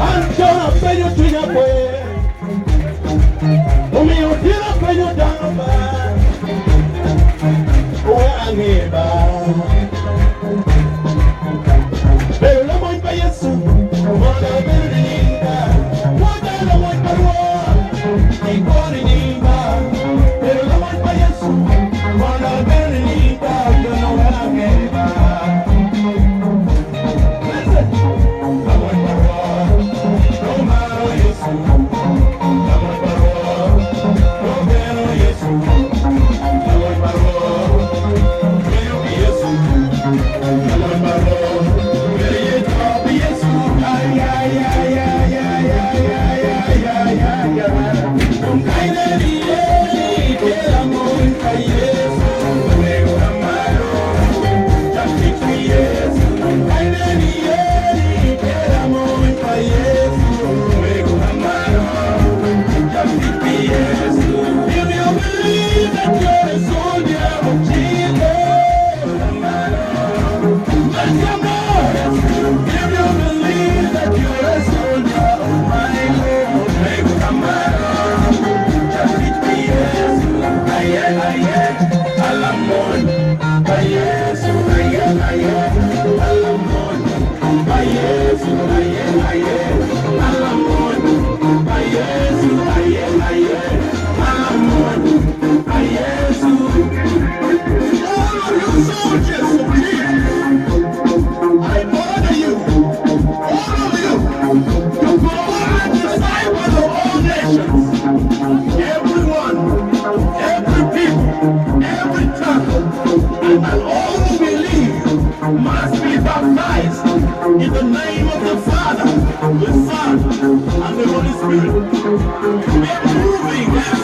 An con apenyo cwinya kwe, omiyo tin apenyo dano ba, wek ange ba. Bedo lamony pa Yecu mono obedo nining ba? Pwonya lamony pa Rwot ikwo nining ba? Bedo lamony pa Yecu mono obedo nining ba? Pwonya wek ange ba. Listen! Lamony pa Rwot omaro Yecu, lamony pa Rwot ogeno Yecu, lamony pa Rwot bedo ki Yecu, lamony pa Rwot bedo ye to pi Yecu. Ayayayayayayayayaya Dong ka inen iye ni itye lamony pa Yecu, wego ka malo. Pa Yecu aye aye alamony pa Yecu aye aye alamony pa Yecu aye aye alamony pa Yecu. All of you soldiers of Jesus, I order you, all of you, to go and disciple of all nations, everyone, every people, every tongue, and that all who believe must be baptized in the name of the Father, the Son, and the Holy Spirit. We are moving.